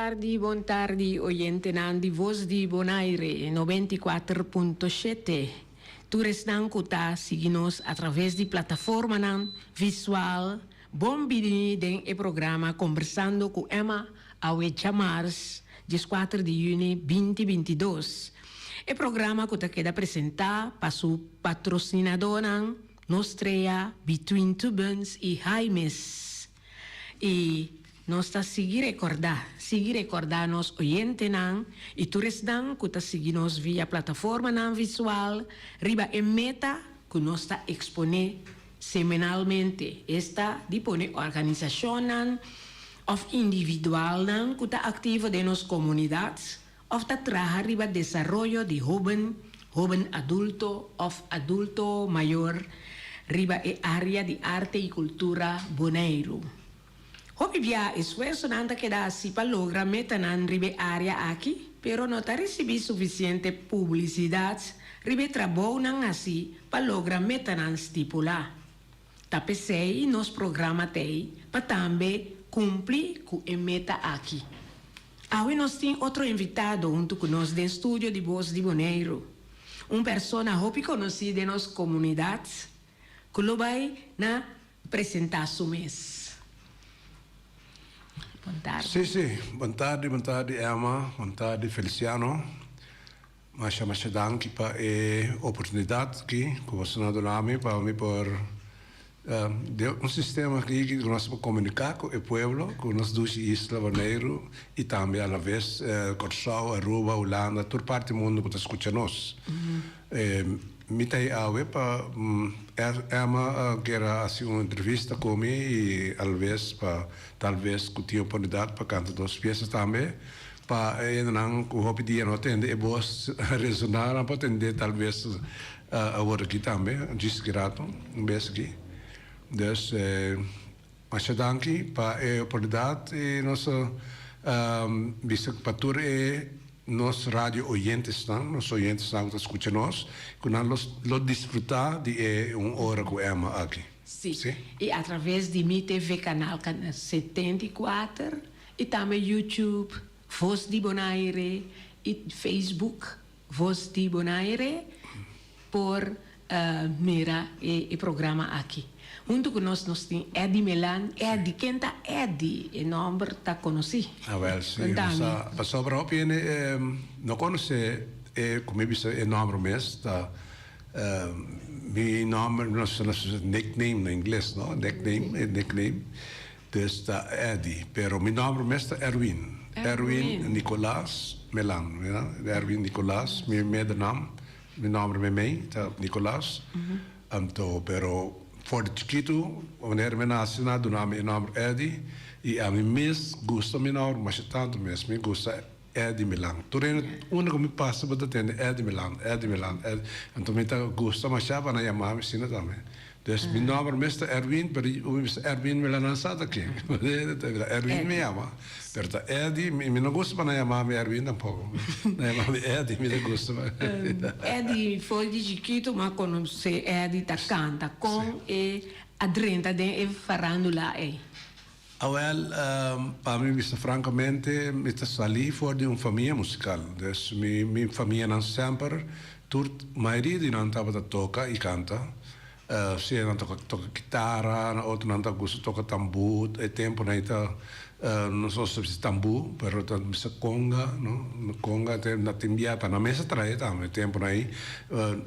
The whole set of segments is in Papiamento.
tardi, bon tardi oyentenan di Voz di Bonaire 94.7. Tur esnan ku ta sigui nos a traves di plataformanan visual, bon bini den e programa Kombersando ku Emma awe djamars 14 di yüni 2022. E programa ku ta keda presentá pa su patrosinadónan Nostrea, Between Two Buns i Jaimes. I nos ta sigui rekordá, sigui rekordá nos oyentenan i tur esnan ku ta sigui nos via plataformanan visual riba e meta ku nos ta eksponé semanalmente, esta di pone organisashonnan òf individualnan ku ta aktivo den nos komunidat òf ta traha riba desaroyo di hóben, hóben adulto òf adulto mayor riba e área di arte i kultura Boneiru. Hopi bia esfuersonan ta keda hasi pa logra metanan riba e área aki, pero no ta risibí sufisiente publisidat riba e trabounan hasi pa logra metanan stipulá. Ta p'esei nos programa t'ei pa tambe kumpli ku e meta aki. Awe nos tin otro invitado huntu ku nos den studio di Bos di Boneiru. Un persona hopi konosí den nos komunidat ku lo bai na presentá su mes. Bon tardi. Sí, sí. Bon tardi, bon tardi Emma, bon tardi Feliciano. Masha masha danki pa e oportunidat aki ku boso a duna mi pa mi por den un sistema aki ku nos por komuniká ku e pueblo, ku nos dushi isla Boneiru i tambe alaves Kòrsou, Aruba, Hulanda, tur parti mundu ku ta skucha nos. Mi ta ei awe pa Emma kier a hasi un entrevista ku mi i alves pa talves ku tin oportunidat pa kanta dos piesa tambe. Pa e hendenan ku hopi dia no a tende e bos resoná, nan por tend'é talbes awor aki tambe, djis ki rato, un bes aki. Dus, masha danki pa e oportunidat i nos ta bisa pa tur e nos radio oyentesnan, nos oyentesnan ku ta skucha nos, ku nan lo disfrutá di e un ora ku Emma aki. Sí, i atraves di Mi TV kanal 74. I tambe YouTube, Voz di Bonaire, i Facebook, Voz di Bonaire, por mira e programa aki. Huntu ku nos nos tin Eddy Melan. Eddy, ken ta Eddy? E nòmber ta konosí. Awel, si. Pasobra hopi hende no konosé e, ku mi bisa e nòmber mes ta mi nòmber, nos nickname na ingles, no? Nickname, e nickname. Dus ta Eddy, pero mi nomber mes ta Erwin. Erwin Nicolaas Melan, mira, Erwin Nicolaas, mi medenaam, mi nomber meimei ta Nicolaas. Anto, pero for di chikitu, wanneer mi nace nan a duna mi e nomber Eddy, y ami mes gusta mi nomber masha tanto mes, mi gusta Eddy Melan. Tur hende, unda cu mi pasa bo ta tende Eddy Melan, Eddy Melan, Eddy. Anto mi ta gusta masha pa nan yama mi asina tambe. Dus mi nomber mes ta Erwin, pero unda mi bisa Erwin Melan nan sa ta ken. Erwin mi yama, pero ta Eddy, mi no gusta pa nan yama mi Erwin tampoco. Nan yama mi Eddy, mi ta gusta. Eddy for di chikito mi a conoce Eddy ta canta con e a drenta den e farandula ey. Awel, pa mi bisa francamente, mi ta sali for di un famia musical. Dus mi mi famianan semper, tur mayoria di nan tabata toca y canta. Sea nan toca toca kitara, na otronan ta gusta toca tambú. E temponan ei ta nos no sa bisa tambú, pero ta bisa conga, no? Conga te na tin bia ta na mesa trae tambe e temponan ei.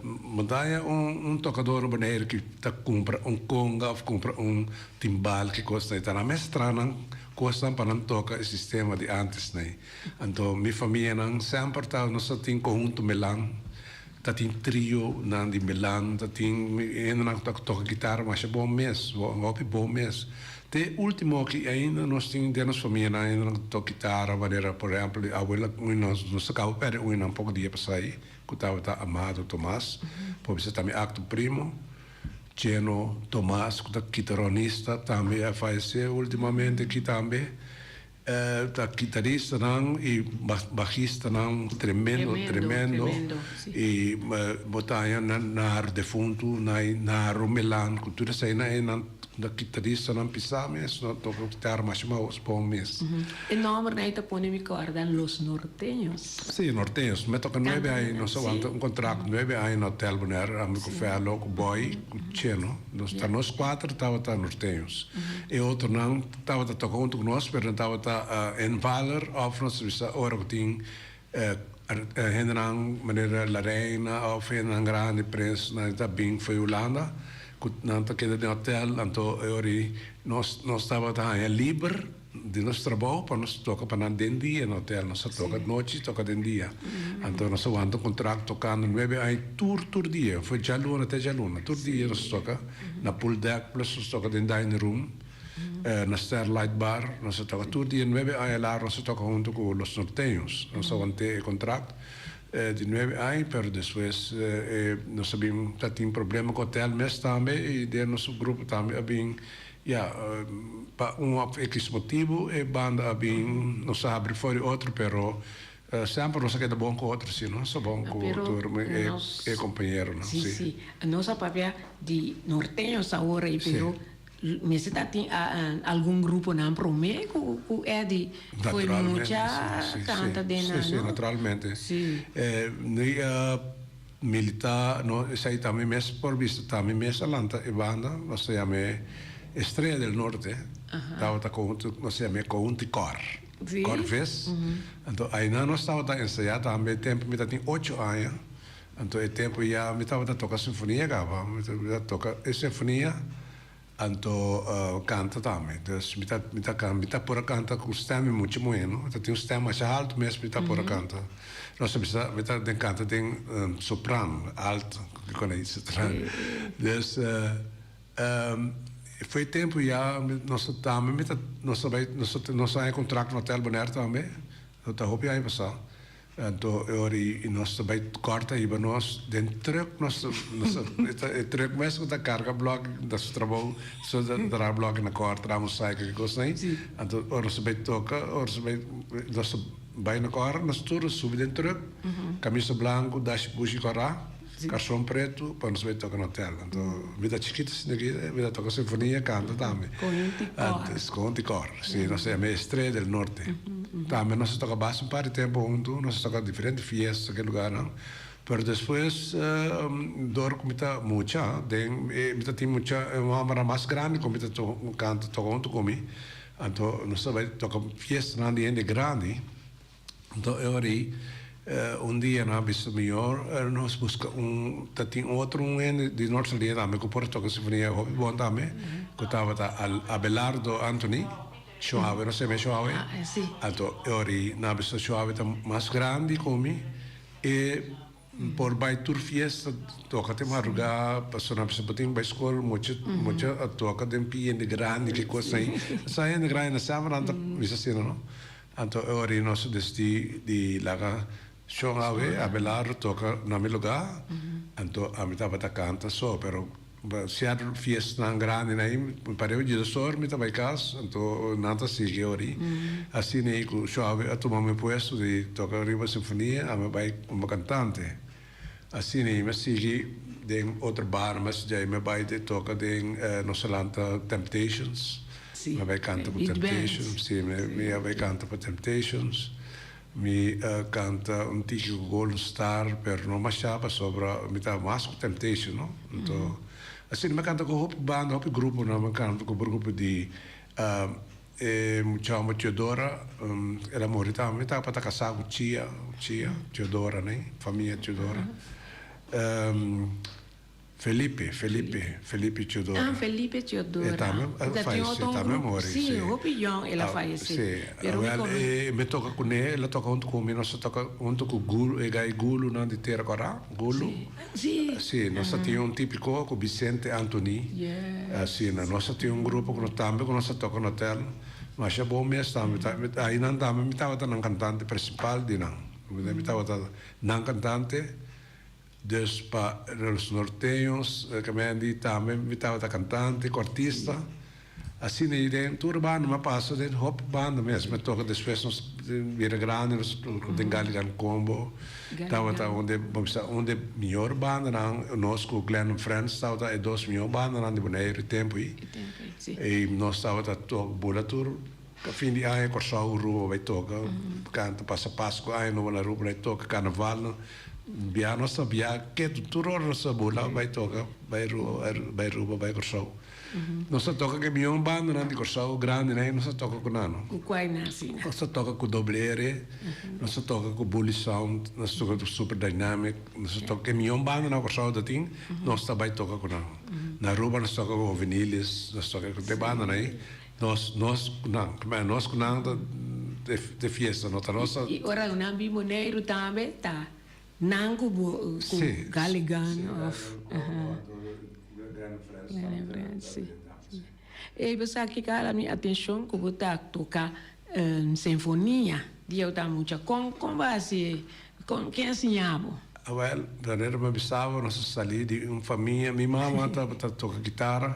Bo ta haña un un tocador na Bonaire ki ta cumpra un conga of cumpra un Timbal ki kosnan ei ta nan mes traha nan kosnan pa nan toka e sistema di antes nei. Anto mi famianan semper ta nos ta tin konhunto Melan, ta tin trio nan di Melan, ta tin hendenan ku ta toka kitara masha bon mes, hopi bon mes. Te ultimo aki ainda nos tin den nos famianan hendenan ku ta toka kitara manera por ehempel mi abuela nos a kaba perde un nan poko dia pasa ei ku tabata Amado Tomas, por bisa ta mi akto primo. Cheno Tomas ku ta kitaronista tambe a fayesé ultimamente aki tambe. Ta kitaristanan y bajistanan tremendo, tremendo. Y bo ta haña nan Naro defuntu, Naro Melan, cu tur eseinan e nan ta kitaristanan pisa mes, nan toca kitara masha mas bon mes. E nombernan ei ta pone mi corda Los Norteños. Si, Norteños. Mi a toca nuebe aña, nos a wanta un contrato nuebe aña na Hotel Bonaire, ami cu Fello, cu Boy, cu Cheno. Nos ta nos cuater tabata Norteños. E otronan tabata toca hunto cu nos, pero nan tabata invaller of nos ta bisa ora cu tin hendenan manera La Reina of hendenan grandi, prins, nan ta bin for Hulanda cu nan ta keda den hotel, anto e ora ei nos nos tabata haña liber di nos trabou pa nos toca pa nan den dia na hotel. Nos a toca nochi, toca den dia. Anto nos a wanta un contract tocando nuebe aña tur tur dia, for djaluna te djaluna, tur dia nos a toca na pool deck plus nos toca den dining room. Na Starlight Bar nos a toca tur dia nuebe aña largo nos a toca hunto cu Los Norteños. Nos a wante e contract di nuebe aña pero despues nos a bin ta tin problema cu hotel mes tambe y den nos grupo tambe a bin ya pa un of X motibo e banda a bin nos a habri for di otro pero semper nos a keda bon cu otro si no nos a bon cu tur e compañeronan si. Si nos a papia di Norteños awor ey pero Mester ta tin algun gruponan prome ku Eddy foi mucha kanta den nan, no? Si, si, naturalmente. Mi a milita, no, esei ta mi mes por bisa, ta mi mes a lanta e banda, nos ta yam'e Estrella del Norte, tabata konhunto, nos ta yam'e Konhunto Kor, Kor Ves. Anto ainan nos tabata ensayá tambe, tempu mi ta tin ocho aña, Anto e tempu ya mi tabata toka sinfonia kaba, mi ta toka e sinfonia anto kanta tambe. Dus mi ta mi ta mi ta por a kanta ku stèm mi mucha muhé no, mi ta tin un stèm masha haltu mes mi ta por a kanta. Nos ta bisa mi ta den kanta den soprano, alto kiko nan dice Dus foi e tempu ya nos ta tambe mi ta nos ta bai nos ta nos a haña kontrakt na Hotel Bonaire tambe, ta hopi aña pasá. Anto e ora i nos ta bai kòrta hiba nos den trùk nos ta e trùk mes ku ta karga blòk ta su trabou so ta traha blòk na kòrta traha mosaiko ki kos ei anto ora nos ta bai toka ora nos ta bai nos ta bai na kòrta nos tur a subi den trùk kamisa blanku dashi bushi kòrá karson pretu pa nos bai toka na hotèl anto mi ta chikito asina aki mi ta toka sinfonia kanta tambe kon ti kòr si nos ta yama Estrella del Norte. Tambe nos a toca basta un par di tempo hunto, nos a toca diferente fiesta ke lugarnan, pero despues dor ku mi ta mucha den mi ta tin mucha un hombernan mas grandi ku mi ta canta toca hunto ku mi, anto nos ta bai toca fiestanan di hende grandi, anto e ora ei un dia nan a bisa mior nos busca un ta tin otro un hende di North Saliña tambe ku por toca sinfonia hopi bon tambe ku tabata Abelardo Anthony. Shuawe, no seme shuawe. Anto e ora ei nan a bisa shuawe ta mas grandi ku mi, e por bai tur fiesta toka te madrugá, pasobra nan a bisa bo tin ku bai skol, mucha mucha a toka den pia hende grandi ki kos ei. Sa hende grandi na semper nan ta bisa asina no. Anto e ora ei nos a desidí di laga shuawe, Abelardo toka na mi lugá, anto ami tabata kanta so, pero Sierto fiestanan grandi na mi pareu djesor mi ta bai kas anto nan ta sigui ori asina ei ku Shuabe a tuma mi puesto di toka riba sinfonia ami a bai komo kantante asina ei mi a sigui den otro bar mas djei mi a bai di toka den nos a lanta Temptations mi a bai kanta ku Temptations si mi a bai kanta pa Temptations. Mi a canta un tiki cu Golden Star, pero no masha pasobra mi ta mas cu Temptation, no? Anto, asina mi a canta cu hopi banda, hopi gruponan, mi a canta cu grupo di e muchacho Teodora, el a muri tambe, mi tabata casá cu Chia, Chia, Teodora, ne? Famia Teodora. Felipe, Felipe, Felipe Teodora. Ah, Felipe Teodora. E tambe a fayesé, e tambe a muri, si. Sí, hopi yòn el a fayesé. Sí, awel e mi toka kuné, el a toka huntu ku mi, nos a toka huntu ku Gulu, e gai Gulunan di Tera Kòrá, Gulu. Sí. Sí, nos a tin un típiko ku Vicente Anthony. Yes. Asina, nos a tin un grupo ku nos tambe ku nos a toka na hotèl, masha bon mes tambe, ainan tambe mi tabata nan kantante prinsipal di nan, mi tabata nan kantante. Dus pa los norteños ke men di tambe mi tabata kantante ku artista. Asina ei den tur banda mi a pasa den hopi banda mes. Mi a toka despues nos bira grandi nos toka den Galigan Combo. Tabata un di bo bisa un di mior bandanan nos ku Glen and Friends tabata e dos mior bandanan di Boneiru e tempu ei. I nos tabata toka bula tur fin di aña Kòrsou Aruba bai toka kanta pasa Pasku aña nobo na Aruba bai toka karnaval bia nos ta bia ketu tur ora nos ta bula bai toka bai Aruba bai Kòrsou. Nos ta toka ku e mion bandanan di Kòrsou grandinan ei nos ta toka ku nan no. Ku kuai nan asina? Nos ta toka ku Doble R, nos ta toka ku Bully Sound, nos ta toka ku Super Dynamic, nos ta toka ku e mion bandanan ku Kòrsou ta tin, nos ta bai toka ku nan. Na Aruba nos toka ku Joveniles, nos toka ku e bandanan ei, nos nos ku nan. Nos ku nan ta e fiesta, no ta nos ta. I ora nan bin Boneiru tambe ta Nan ku bo ku Galligan of Ey bo sa kiko a hala mi atencion ku bo ta toka sinfonia di yo ta mucha kon kon bo hasi kon ken a siña bo? Awel manera mi a bisa bo nos a sali di un famia mi mama tabata toka kitara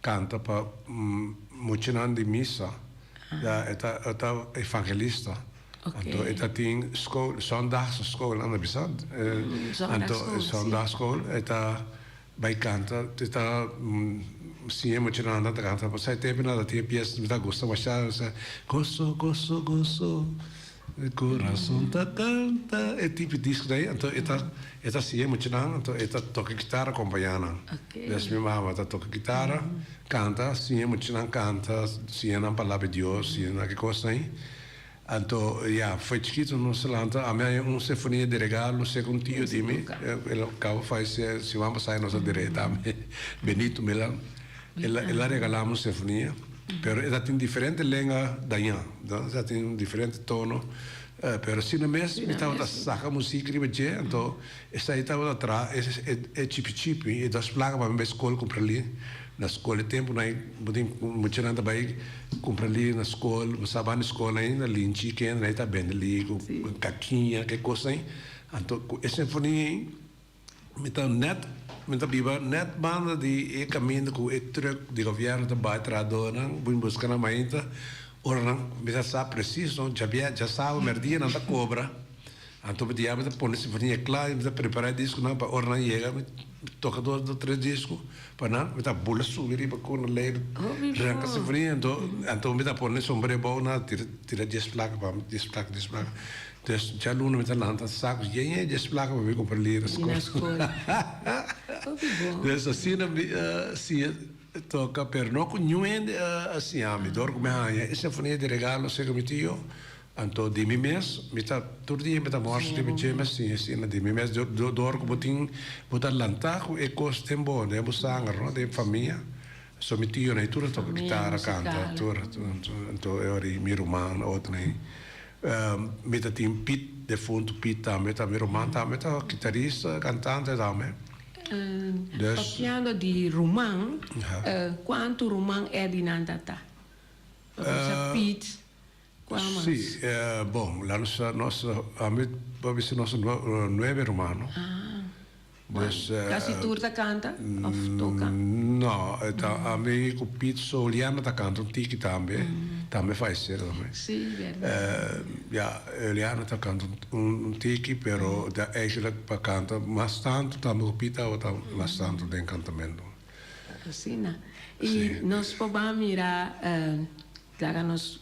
kanta pa muchanan di misa e ta evangelista. Anto e ta tin school, zondagse school nan ta bisa. Anto zondagsschool e ta bai canta, e ta siña muchanan nan ta canta. Pasá e tempo nan ta tin e pies mi ta gusta masha, sa goso, goso, goso, mi corazon ta canta. E tipo disco ei, anto e ta e ta siña muchanan, anto e ta toca kitara acompaña nan. Des mi mama ta toca kitara, canta, siña muchanan canta, siña nan palabra di Dios, siña nan ki cosnan ei. Anto ya, fo'i chikitu nos a lanta, ami haña un sinfonia di regalo segun tio di mi, el a kaba falesé siman pasá i nos a der'é tambe, Benito Milan, el a el a regalá mi un sinfonia, pero e ta tin diferente lenga dañá, e ta tin diferente tono, pero asina mes mi tabata saka musik riba dje, anto esei tabata traha e chipi chipi, e dos plaka pa mi bai skol kumpra li. Na skol e tempunan ei bo tin muchanan ta bai kumpra li na skol, bo sa banda di skol ainda linchi kende ei ta bende li ku kakiña ke kosnan ei. Anto ku e sinfonia ei mi ta nèt mi ta biba nèt banda di e kaminda ku e trùk di gobièrnu ta bai trahadornan bin buska nan mainta ora nan mi ta sa presis no djabiè djasabra mèrdia nan ta kobra. Anto mi diabi ta pone sinfonia kla i mi ta prepara e diskonan pa ora nan yega mi toka dos o tres disko pa nan mi ta bula subi riba kona leir ranka sinfonia anto anto mi ta pone sombré abou nan tira tira dies plaka pa mi dies plaka dies plaka dus djaluna mi ta lanta saku yen yen dies plaka pa mi kumpra lira skol dus asina mi siña toka pero no ku niun hende a siña mi dor ku mi haña e sinfonia di regalo serka mi tio. Anto di mi mes, mi ta tur dia mi ta mòrs riba dje mi a siña asina di mi mes dor ku bo tin bo ta lantá ku e kos den bo den bo sanger no den famia so mi tionan ei tur a toka kitara kanta tur anto e ora ei mi ruman otro ei mi ta tin Piet defuntu Piet tambe ta mi ruman tambe ta kitarista kantante tambe dus. Papiando di ruman kuantu ruman Eddy nan ta ta? Pasobra Piet. Cual mas? Sí, bon, la nos, nos, ami por bisa nos nuebe hermano. Ah, dus, casi tur ta canta of toca? No, ta ami cu Piet Soliana ta canta un tiki tambe, tambe fallecer tambe. Sí, berdad. Ya, Eliana ta canta un tiki, pero ta eigenlijk pa canta mas tanto tambe cu Piet tabata mas tanto den cantamento. Asina. Y nos por ban mira. Laga nos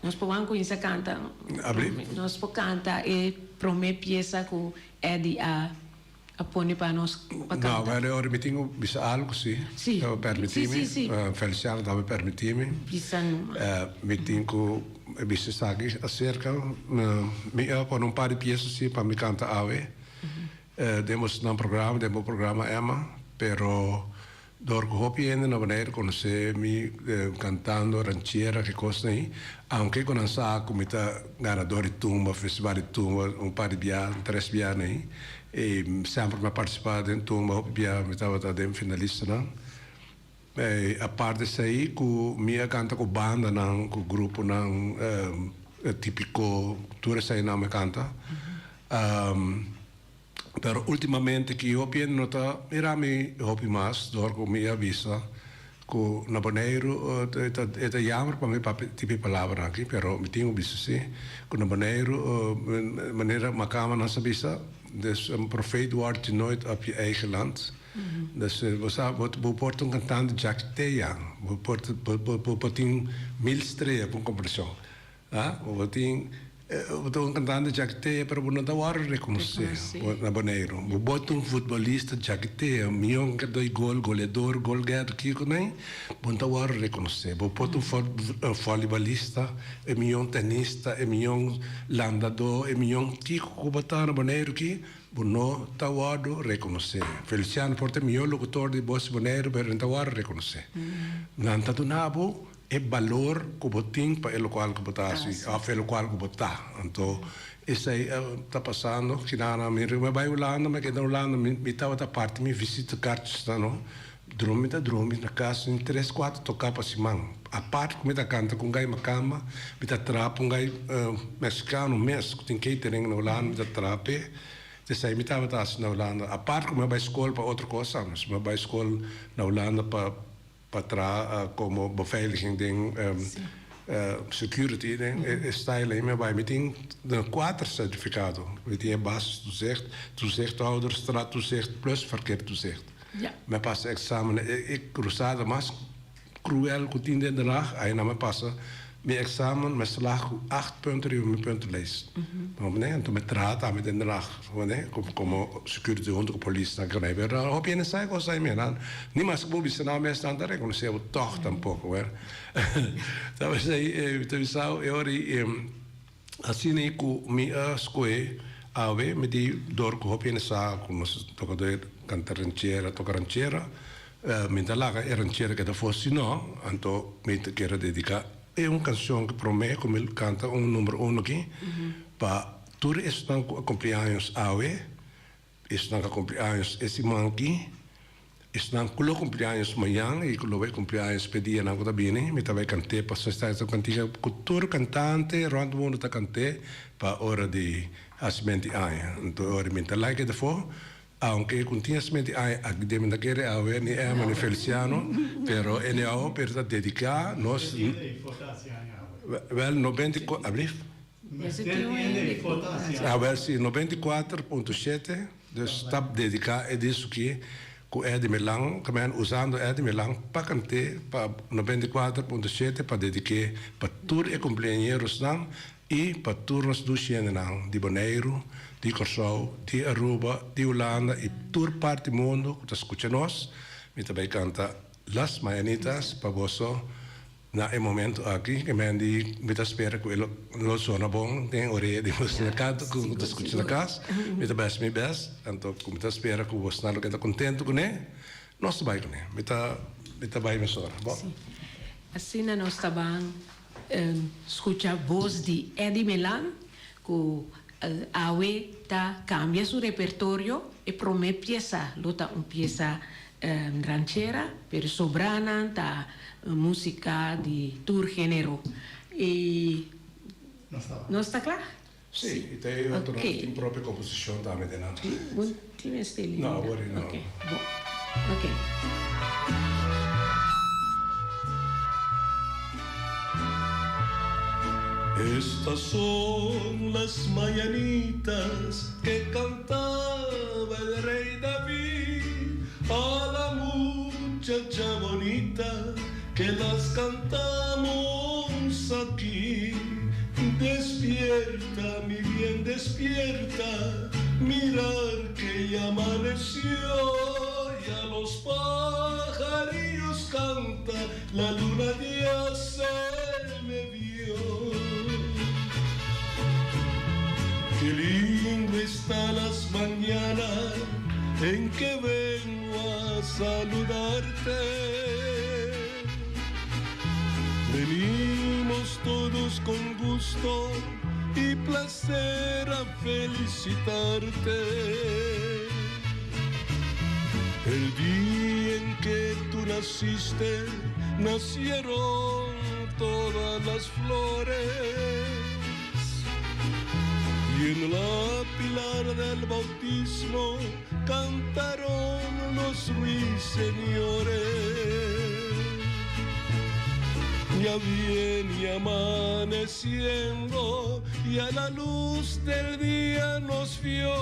nos por wan cuminsa canta. Abri. Nos por canta e prome pieza cu Eddie a a pone pa nos pa canta. No, bueno, ora mi tin cu bisa algo si. Si. Ta permiti mi. Si, si, si. Feliciano ta permiti mi. Bisa numa. Mi tin cu bisa esaki acerca. Mi a pone un par di pieza si pa mi canta awe. Den bo nan programa, den bo programa Emma, pero. Dor ku hopi hende na Boneiru konosé mi kantando ranchera ki kosnan ei, aunke ku nan sa ku mi ta ganador di tumba, festival di tumba un par di bia, tres bia nei, i semper mi a partisipá den tumba hopi bia mi tabata den finalistanan. Aparte esei ku mi a kanta ku bandanan, ku gruponan típiko, tur eseinan mi a kanta. Pero ultimamente ki hopi hende no ta mira mi hopi mas dor ku mi a bisa Ku na Boneiru e ta e ta jammer pa mi papia tipo e palabranan aki, pero mi tin ku bisa si, ku na Boneiru manera makamanan sa bisa, dus een profeet wordt je nooit op je eigen land. Dus bo sa bo bo por ta un kantante djaki tea, bo por ta bo bo bo por tin mil strea ku un komparashon. Ah, bo tin, bo ta un kantante djakitea, pero bo no ta wòrdu rekonosé na Boneiru. Bo bo ta un futbolista djakitea, mion ke doi gol, goleador, golgetter, kiko nei, bo no ta wòrdu rekonosé. Bo por ta un vòlibalista, e mion tenista, e mion landadó, e mion kiko ku bo ta na Boneiru aki, bo no ta wòrdu rekonosé. Feliciano por ta e mion lokutor di Bos di Boneiru, pero e no ta wòrdu rekonosé. Nan ta duna bo E balor ku bo tin pa e lokual ku bo ta hasi òf e lokual ku bo ta. Anto esei ta pasando kina mi mi bai Hulanda, mi a keda Hulanda, mi tabata parti mi visitekaartjesnan no. Drumi ta drumi na kas tin tres kuater toká pa siman. Apart ku mi ta kanta ku un gai makamba, mi ta traha pa un gai mexicano mes ku tin catering na Hulanda, mi ta traha p'e. Esei mi tabata hasi na Hulanda. Apart ku mi a bai skol pa otro kos, mi a bai skol na Hulanda pa. Pa traha komo beveiliging den security den e style ei mi a bai mi tin kuater sertifikado mi tin e basis toezicht, toezichthouder, straattoezicht plus verkeertoezicht. Mi a pasa eksamen e krusada mas kruel ku tin den Den Haag aina mi a pasa mi eksamen mi a slaag ku acht punten riba mi puntenlijst. Anto mi traha tambe den Den Haag. Komo security huntu ku polisnan ku nan pero hopi hende sa e kos ei mi nan ni mas ku bo bisa nan mes nan ta rekonosé bo tòg tampoko wer ta p'esei mi ta bisa bo e ora ei asina ei ku mi a skohe awe mi di dor ku hopi hende sa ku nos toka dor kanta ranchera toka ranchera mi ta laga e ranchera keda for si no anto mi ta kere dediká e un kanshon ku promé ku mi kanta un number uno aki pa Tur esnan ku a kumpli años awe, esnan ku a kumpli años e siman aki, esnan ku lo kumpli años mañan i ku lo bai kumpli años p'e dianan ku ta bini, mi ta bai kant'é pasobra esta esta kantika ku tur kantante rònt mundu ta kant'é pa ora di hasimenti aña. Anto e ora mi ta like dafó, aunke ku tin hasimenti aña aki den mi ta kere awe ni Emma ni Feliciano, pero anyhow pero ta dediká nos, wèl 94, ablief? Awel si, 94.7, dus ta dedica e disco aki cu Eddie Melan, ta men usando Eddie Melan pa cant'e pa 94.7 pa dedique pa tur e cumpleañerosnan y pa tur nos dushi hendenan di Boneiru, di Corsou, di Aruba, di Hulanda y tur parti mundo cu ta scucha nos, mi ta bay canta Las Mañanitas pa boso. Na e momento aki ke men di mi ta spera ku e lo lo sona bon den orea di boso na kanto ku bo ta skucha na kas. Mi ta bes mi bes, anto ku mi ta spera ku bosnan lo keda kontentu kuné, nos ta bai kuné. Mi ta mi ta bai mesora, bon. Sí. Asina nos ta ban skucha bos di Eddy Melan ku awe ta kambia su repertorio. E promé piesa lo ta un piesa Ranchera, pero sobranan ta musica di tur genero. Y nos ta cla? Sí, y ta e otro nan tin propio composicion tambe den nan. Bo tin mester linda. No, awor no. Ok, bo. Ok. Estas son las mañanitas que cantaba el rey David a la muchacha bonita que las cantamos aquí. Despierta, mi bien, despierta, mirar que ya amaneció, ya los pajarillos canta, la luna ya se me vio. Qué lindo está las mañanas en que vengo a saludarte. Venimos todos con gusto y placer a felicitarte. El día en que tú naciste, nacieron todas las flores. Y en la pilar del bautismo cantaron los ruiseñores. Ya viene amaneciendo y a la luz del día nos vio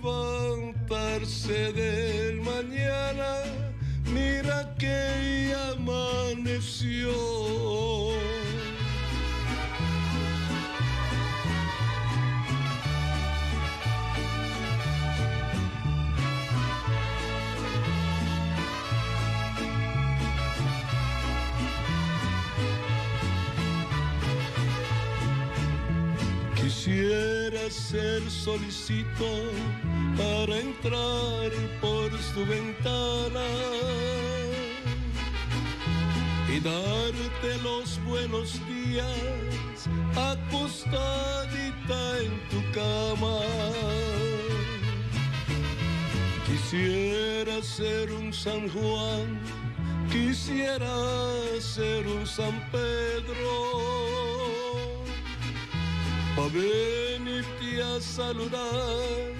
levantarse del mañana. Mira que ya amaneció. Quisiera ser solicito para entrar por su ventana y darte los buenos días acostadita en tu cama. Quisiera ser un San Juan, quisiera ser un San Pedro pa' venirte a saludar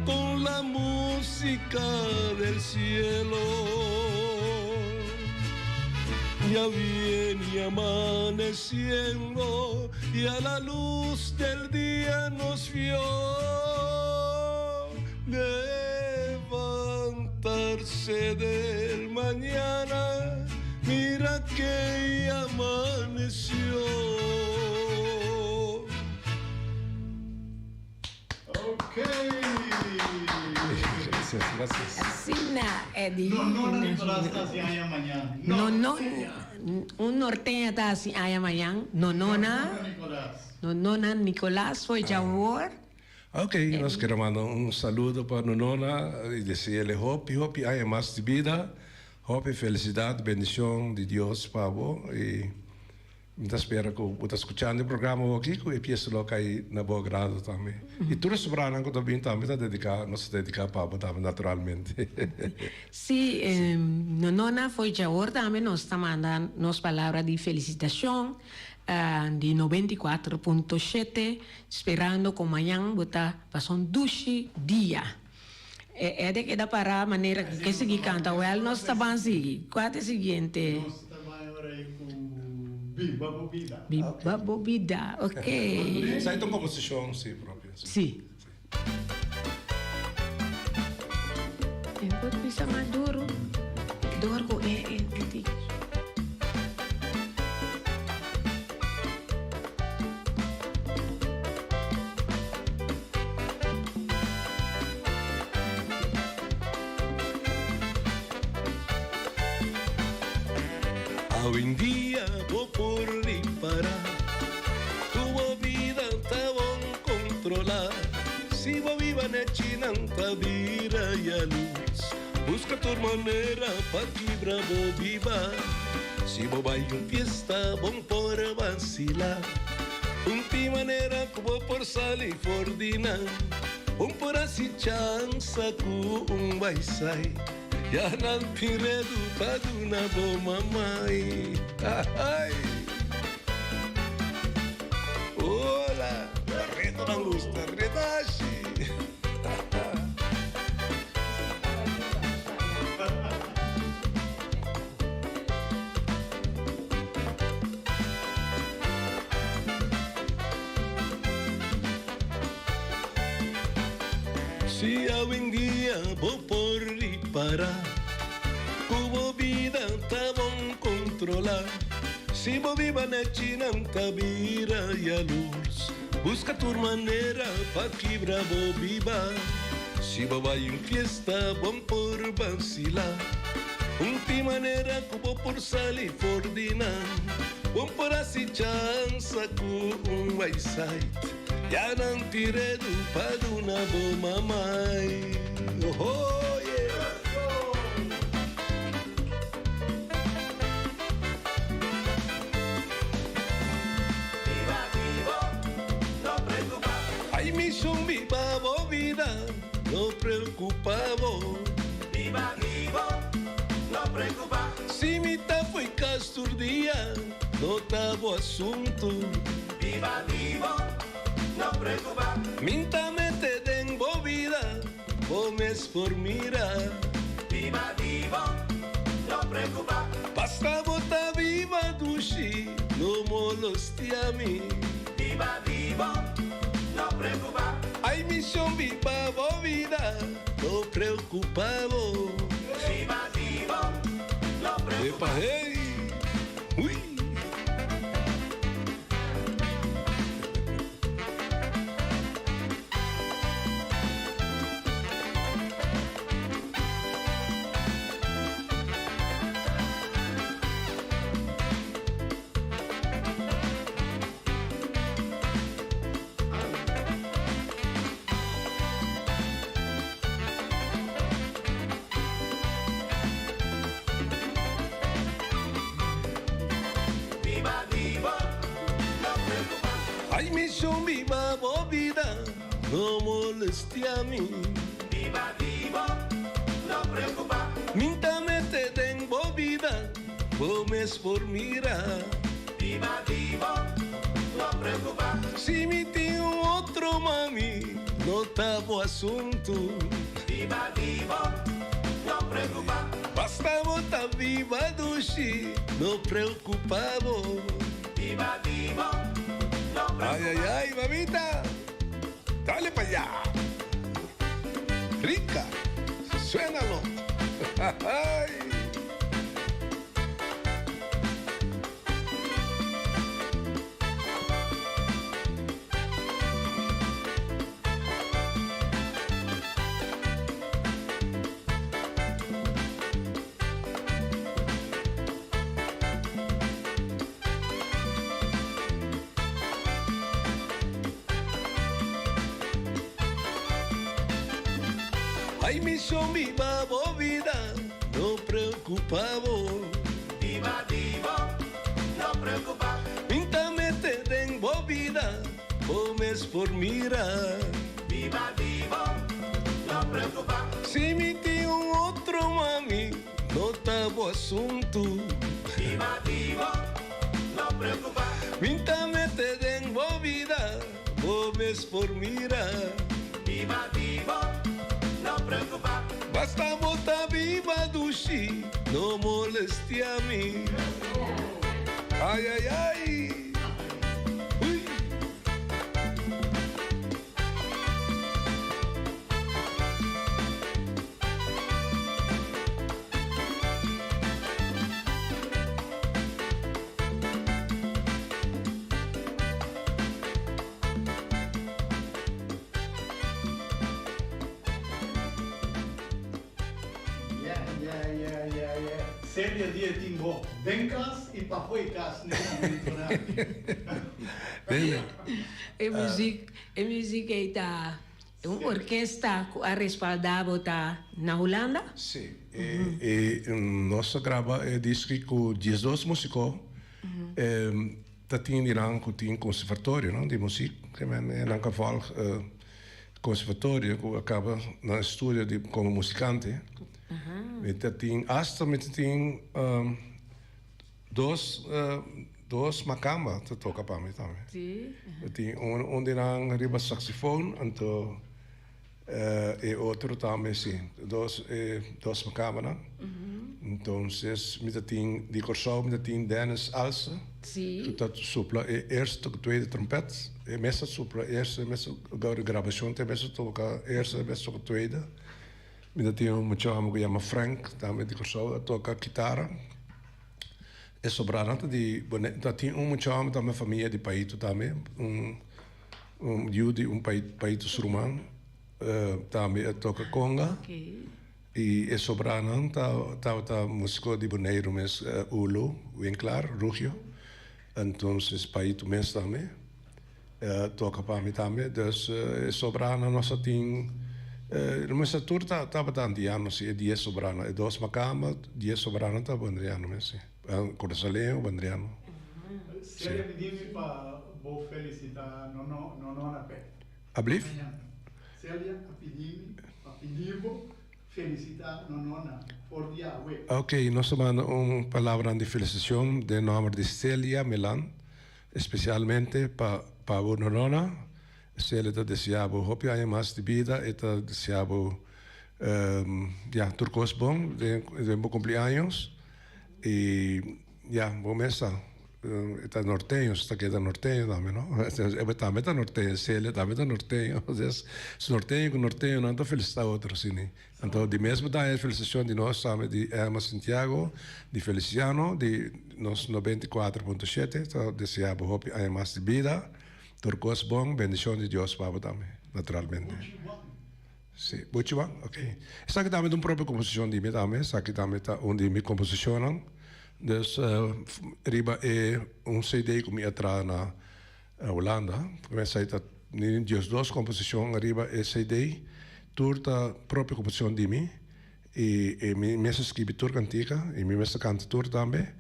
con la música del cielo. Ya viene amaneciendo y a la luz del día nos vio levantarse del mañana. Mira que ya amaneció. Ok. Gracias, gracias. Asina, Eddie. No, no, Nicolás ta hasi aña mañan. No, no, un norteña ta hasi aña mañan. No, no, na. Nicolás. No, no, na Nicolás foi Jawor. Ok, nos kier manda un saludo pa Nonona y desearle hopi, hopi aña mas di bida, hopi felicidad, bendicion di Dios pa bo y mi ta spera cu bo ta scuchando e programa aki cu e pieza lo cay na bo agrado tambe. Y tur e sobranan cu ta bin tambe ta dedica, nos ta dedica pa bo tambe naturalmente. Sí, Nonona foi djaor tambe nos ta manda nos palabra di felicitacion di 94.7 sperando cu mañan bo ta pasa un dushi dia. E de keda para manera cu ke sigui canta wel nos ta ban sigui. Cua ta e siguiente? Nos ta bai ora ei cu Biba bo bida. Biba bo bida, ok. Esaki ta un composicion si propio. Si. E por bisa mas duro dor cu e e di. Awendia bo por ripara cu bo bida ta bon controla. Si bo biba nechi nan ta bira yalurs. Busca tur manera pa kibra bo biba. Si bo bai un fiesta bon por vacila. Un ti manera cu bo por sali for di nan. Un por haci chansa cu un baisai. Ya nan tin redu pa duna bo mamai. Ai. Hola, reto nan gusta, retashi. Si awendia bo por ripara ku bo bida ta bon kontrolá, si bo biba nechi nan ta bira yalurs, buska tur manera pa kibra bo biba. Si bo bai un fiesta bon por basilá, un tin manera ku bo por sali for di nan, bon por hasi chansa ku un waisait. Ya nan tin redu pa duna bo mamai. Oh, yeah. Ay, mi shon, biba bo bida, no preocupa bo. Biba vivo, no preocupa. Si mi ta fo'i cas tur dia, no ta bo asunto. Biba vivo, no preocupa. Mi n'ta mete den bo bida, bo mes por mira. Biba vivo, no preocupa. molostia mi. Biba di bo, no preocupa. Ay mi shon biba bo bida, no preocupa bo. Biba di bo, no preocupa. Epa hey, ui. Biba di bo, no preocupa. Ay mi shon biba bo bida, no molestia mi. Biba di bo, no preocupa. Mi n'ta mete den bo bida, bo mes por mira. Biba di bo, no preocupa. Si mi tin un otro mami, no ta bo asunto. Biba di bo, no preocupa. Basta bo ta biba dushi, no preocupa bo. Biba di bo, no preocupa. Ay, ay, ay, mamita. Dale pa allá. Rica. Suénalo. Ay. Ay mi shon biba bo bida, no preocupa bo. Biba di bo, no preocupa. Mi n'ta mete den bo bida, bo mes por mira. Biba di bo, no preocupa. Si mi tin un otro mami, no ta bo asunto. Biba di bo, no preocupa. Mi n'ta mete den bo bida, bo mes por mira. Biba di bo, no preocupa. Basta bo ta biba dushi, no molestia mi. Ay, ay, ay. Uy. Yeah, yeah, yeah, yeah, yeah. Celia dia tin bo den kas i pafó e kas n'e momentonan aki. E muziek, e muziek ei ta un orkesta ku a respaldá bo ta na Hulanda? Sí, e nos a graba e diski ku diesdos músiko. Ta tin di nan ku tin konservatorio no di muzik, ke men e nan ka vòlg konservatorio ku a kaba nan estudio di komo musikante. Mi ta tin asta mi ta tin dos dos makamba ta toka pa mi tambe. Mi tin un un di nan riba saksifon anto E otro tambe si, dos e dos makambernan. Entonces mi ta tin di Kòrsou mi ta tin Dennis Alse. Si. Ku ta supla e eerste ku tweede trompet. E mes ta supla eerste, e mes ta di grabashon ta e mes ta toka eerste, e mes ta toka tweede. Mi ta tin un muchacho ku yama Frank tambe di Kòrsou a toka kitara. E sobranan ta di Bonaire, ta tin un muchacho tambe famia di Paito tambe, un. Un yu di un paitu su ruman tambe a toka konga i e sobranan tabata musiko di Boneiru mes, Ulo Winklaar, Rugio, entonces paitu mes tambe a toka pa mi tambe. Dus e sobranan nos a tin, mester tur tabata antiano si, e dies sobranan, e dos makamba, dies sobranan tabata boneriano mes si. Kurasoleño Bandriano. Celia pidi mi pa bo felicita Nonona p'e. Ablief? Celia a pidi mi pa pidi bo felicita Nonona for di awe. Ok, nos ta manda un palabranan di felicitacion den nomber di Celia Melan, especialmente pa pa bo Nonona. Celia ta desea bo hopi aña mas di bida, e ta desea bo ya tur cos bon den bo cumpleaños. Y ya, bo mes sa. E ta norteño, su ta keda norteño tambe, no? E tambe ta norteño, Celia tambe ta norteño. Entonces, su norteño ku norteño nan ta felisitá otro asina. Anto di mes bo daña e felisitashon di nos tambe di Emma Santiago, di Feliciano, di nos 94.7 ta desea bo hopi aña mas di bida, tur kos bon, bendishon di Dios pa bo tambe, naturalmente. Si, Buchi Wan, ok. Esaki tambe ta un propio komposishon di mi tambe, esaki tambe ta un di mi komposishonnan. Dus riba e un CD ku mi a traha na Hulanda, esei ta 12 komposishon riba e CD, tur ta propio komposishon di mi i mi mes a skibi tur kantika i mi mes a kanta tur tambe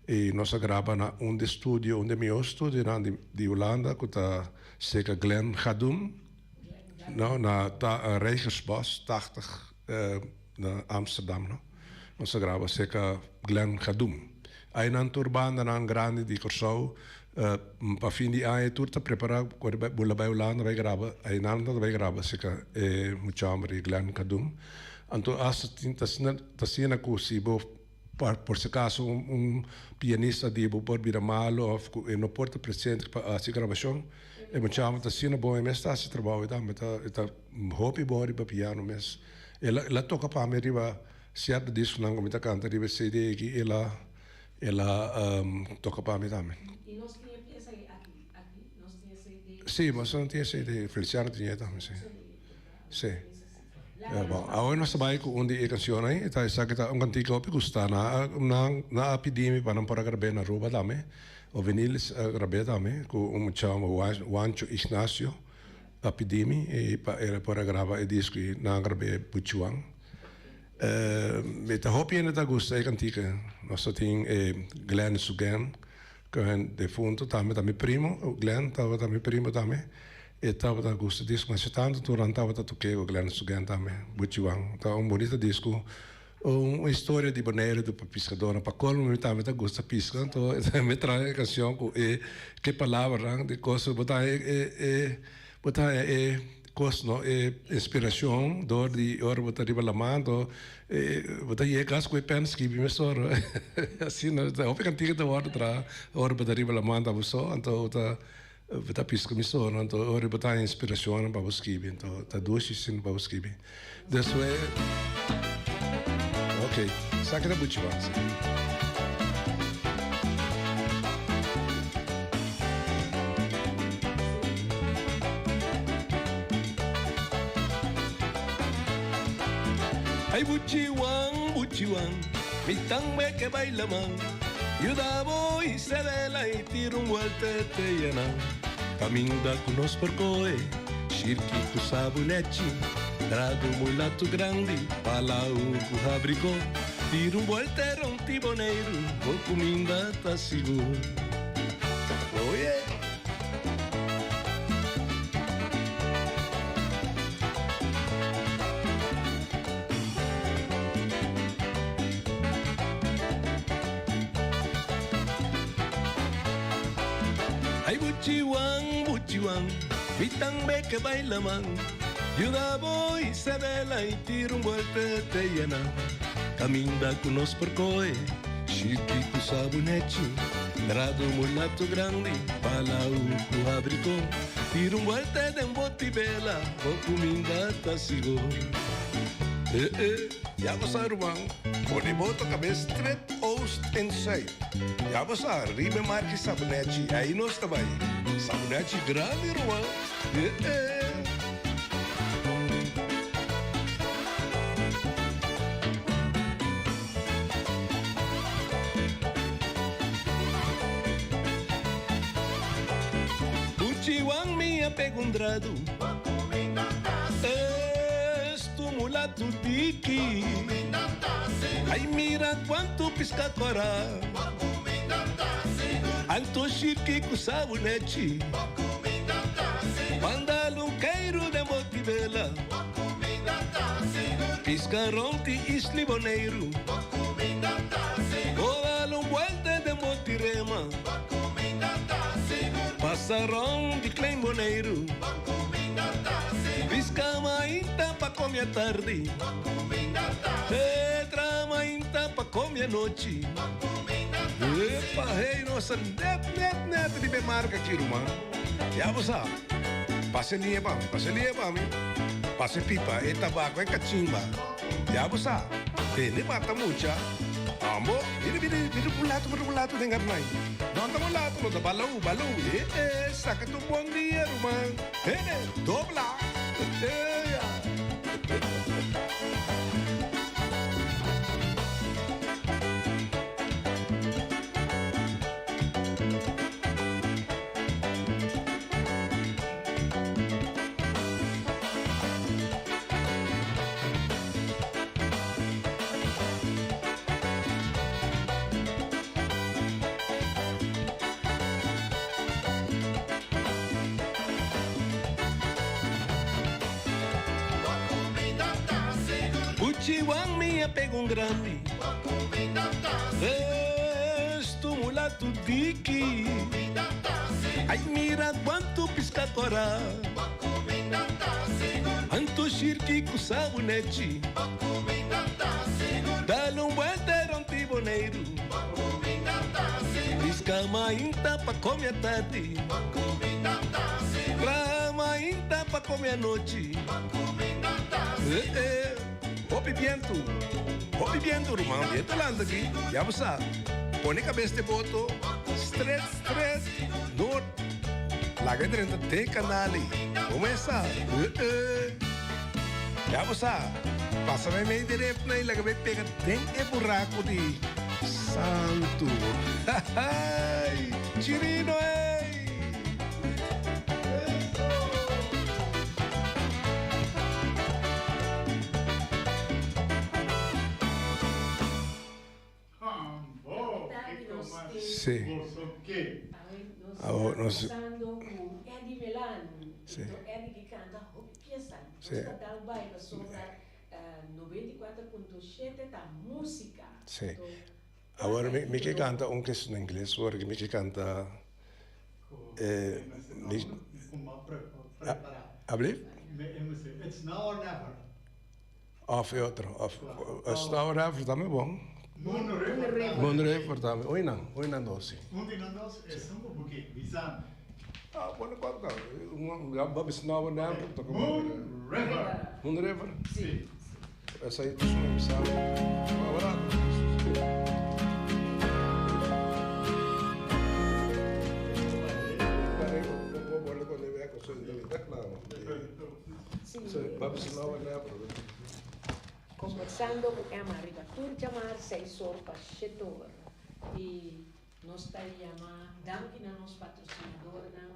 i nos a graba na un di studio, un di e mihó studionan di Hulanda ku ta serka Glenn Gadum. No, na ta Reigersbos 80 na Amsterdam no. Nos a graba serka Glenn Gadum. Einan tur bandanan grandi di Kòrsou pa fin di aña tur ta prepará ku ora bula bai Hulanda bai graba einan ta bai graba serka e mucha hòmber di Glenn Gadum. Anto asta tin ta asina ta asina ku si bo por si acaso un pianista di bo por bira malo of ku e no por ta presente pa hasi grabashon e mucha hòmber ta asina bon e mes ta hasi trabou e tambe ta e ta hopi bon riba piano mes. El a el a toka pa mi riba Cierto disconan cu mi ta canta riba e CD aki el a el a toca pa mi tambe. Y nos tin e pieza aki aki nos tin e CD. Si, nos tin e CD, Feliciano tin e tambe si. Si. Ya bon, awe nos ta bay cu un di e cancionnan ey, ta esaki ta un cantica hopi gusta, nan a nan nan a pidi mi pa nan por a grab'e na Aruba tambe, o vinil a grab'e tambe cu un mucha Juancho Ignacio a pidi mi y pa el por a graba e disco y nan a grab'e Buchiwan. Mi ta hopi hende ta gusta e kantika. Nos ta tin e Glenn Sugen, ku e defunto tambe ta mi primo. Glenn tabata mi primo tambe. E tabata gusta disco masha tantu tur nan tabata tok'é ku Glenn Sugen tambe, Buchiwan. Ta un bunita disco, un historia di Boneiru di piskadónan. Pa kolmo mi tambe ta gusta piska, anto mi traha e kanshon ku e ke palabranan di kos bo ta haña e bo ta haña e. Kos no e inspiracion door di ora bo ta riba laman anto bo ta yega kas ku e pen skibi mesora asina hopi kantika ta wòrdu traha ora bo ta riba laman ta bo so anto bo ta bo ta piska mesora anto ora bo ta haña inspiracionnan pa bo skibi anto ta dushi asina pa bo skibi despues ok esaki ta buchi wan si. Ay buchiwan, buchiwan, mi tambe ke baila man. Yuda bo Isabela y tira un vuelta te yena. Caminda cu nos por coe, shirki cu sabunechi, Trado mulato grandi, palau cu habricó. Tira un vuelta rond di Boneiru, bo cuminda ta sigur. Oye! Ay buchiwan, buchiwan, mi tambe ke baila man. Yuda bo Isabela y tira un buelta te yena. Caminda cu nos por coe, shiki cu sabunechi, Drado mulato grandi, palau cu abricó. Tira un buelta den botibela, bo cuminda ta sigur. Eh eh, ya bo sa ruman, pone bo ta cabes stret oost en zuid. Ya bo sa, riba e marki Sabunechi, ahí nos ta bay. Sabunechi grandi ruman, eh eh. Buchiwan mi a pega un dradu. Estu mulatu diki. Ai mira kuantu piska kora. Anto shirki ku sabunechi. Manda un keiru den botibela. Piska rond di Isla Boneiru. O dal un buelta den Botirema. Pasa rond di Klein Boneiru. Piska mainta pa come atardi. Petra mainta pa come anochi. Epa, hey, nos ta net, net, net riba e marka aki, ruman. Ya bo sa. Pasa e liña pa mi, pasa e liña pa mi. Pasa e pipa, e tabako, e kachimba. Ya bo sa. Tende mata mucha. Ambo, mira, mira, mira mulato, mira mulato den garnai. No ta mulato, no ta balou, balou. Eh, eh, saka tu bon dia, ruman. Hene, dobla. Eh, ya. Puchiwan mi a pega un grandi. Estu mulatu diki. Ai mira kuantu piska kora. Anto shirki ku sabunechi. Dal un buelta rond di Boneiru. Piska mainta pa come atardi. Traha mainta pa come anochi. Eh eh. Hopi bientu. Hopi bientu ruman. Bientu lanta aki. Ya bo sa. Pone kabes den boto. Stret stret. Noord. Laga e drenta den kanal ei. Bo mes sa. Eh eh. Ya bo sa. Pasa meimei den refnan i laga bay pega den e buraku di santu. Hahaai! Chirino ey! Eso! Hambo! Kiko mas Sí. boso ke? Awor nos. Pasando ku Eddie Melan. Sí. Enton Eddie ki kanta hopi piesa. Nos Sí. ta dal bai pasobra 94.7 ta músika. Sí. Enton Awor mi mi ke kanta un kes na ingles porque mi ke kanta eh mi Ablief? It's now or never. Of e otro of It's now or never tambe bon. Moon River. Moon River tambe. Oei nan, oei nan dos si. Un di nan dos es un buki, bisa. Ah, bueno, cual ta? Un It's now or never. Moon River. Moon River? Si. Esei ta suma bisa barato. Conversando cu Emma riba tur djamar seis or pa shete or. Y nos ta yama danki na nos patrocinadornan.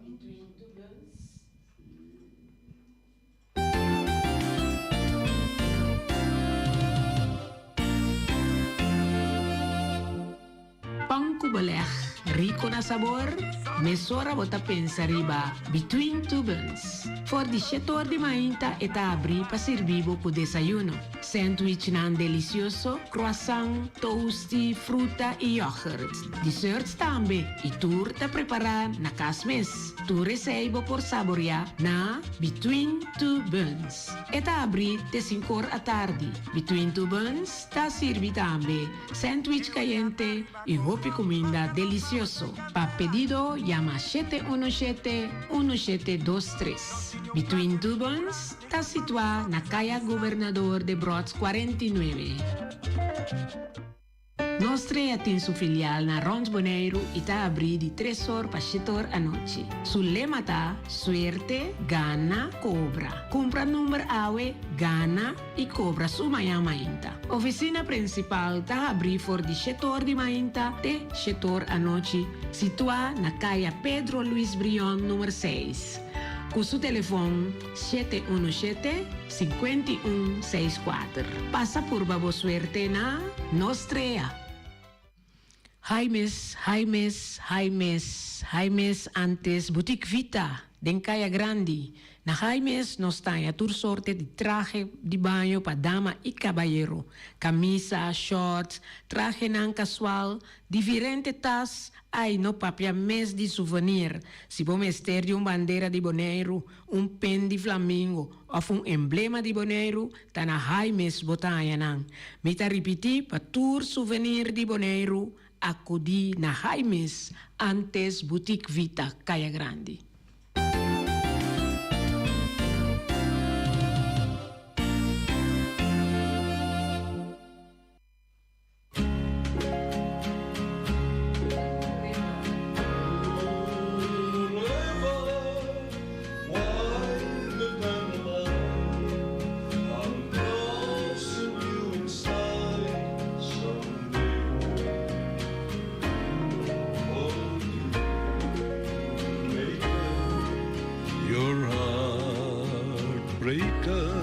Between Two Guns. Pan ku beleg, rico na sabor? Mesora bo ta pensa riba Between Two Buns. For di shete or di mainta e ta abri pa sirbi bo ku desayuno. Sandwichnan delicioso, croissant, toasty, fruta y yoghurt. Desserts tambe y tur ta prepara na cas mes. Tur esei bo por saboreá na Between Two Buns. E ta abrí te sinkor atardi. Between Two Buns ta sirbi tambe sandwich kayente i hopi kuminda delisioso. Pa pedido yama shete uno shete, uno shete dos tres. Between Two Buns ta situá na Kaya Gobernador Debrotz 49. Nos Trea tin su filial na rond Boneiru i ta abrí di tres or pa shete or anochi. Su lema ta, Suerte, gana, kobra. Kumpra number awe, gana i kobra su mañan mainta. Ofisina prinsipal ta habrí for di shete or di mainta te shete or anochi, situá na Kaya Pedro Luis Brion number seis. Ku su telefon 717 51 64. Pasa purba bo suerte na Nos Trea! Jaimes, Jaimes, Jaimes, Jaimes antes Boutique Vita den Kaya Grandi. Na Jaimes nos ta haña tur sorte di trahe di baño pa dama i kabayero, kamisa, shorts, trahenan kasual, diferente tas, ai no papia mes di souvenir. Si bo mester di un bandera di Boneiru, un pen di flamingo òf un emblema di Boneiru, ta na Jaimes bo ta haña nan. Mi ta ripití pa tur souvenir di Boneiru akudí na Jaimes antes Boutique Vita Kaya Grandi. Your heartbreaker,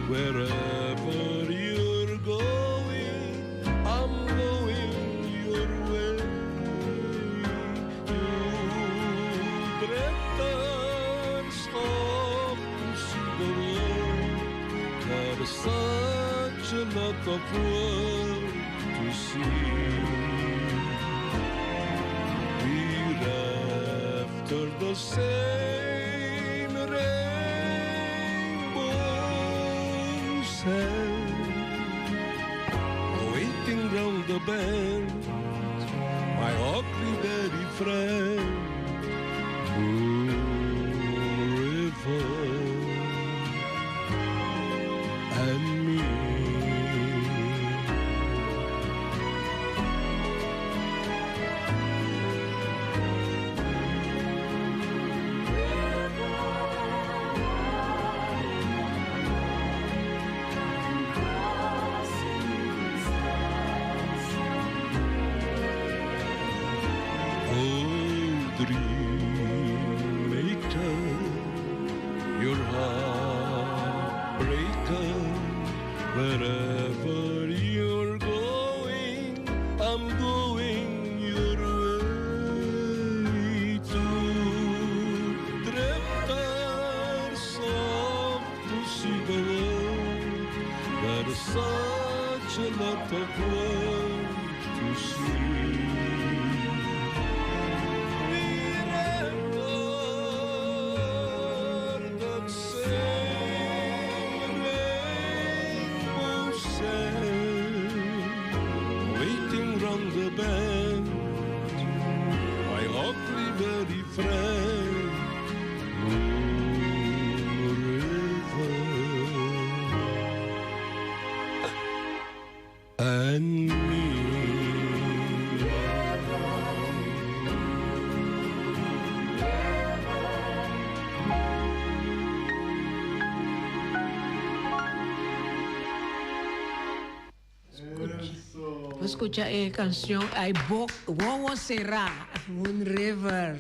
wherever you're going, I'm going your way. You drifters stop to see the world. There's such a lot of world to see. We're after the same rainbow's end, waiting round the bend, my huckleberry friend, Moon River and me. Oh, dream maker, your heartbreaker, wherever you're going, I'm going your way to drifters off to see the world. There's such a lot of world to see. We're after that same rainbow's end, waiting round the bend, my huckleberry friend, Moon River and me. Bo skucha e kanshon Ai Bo Wowo Será, Moon River.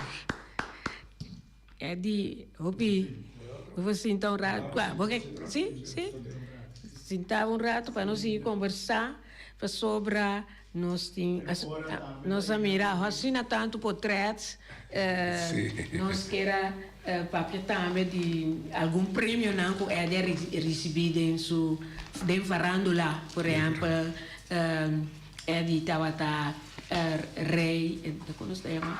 Eddie, hopi, bo por sinta un rato. Kua, bo ke, si, si. Sinta un rato pa nos sigui kombersá pasobra nos tin, nos a mira asina tantu potrèt, nos kier a papia tambe di algun premionan ku Eddie a risibí den su, den farándula. Por ehèmpel, Eddie tabata rei, kon nos ta yama?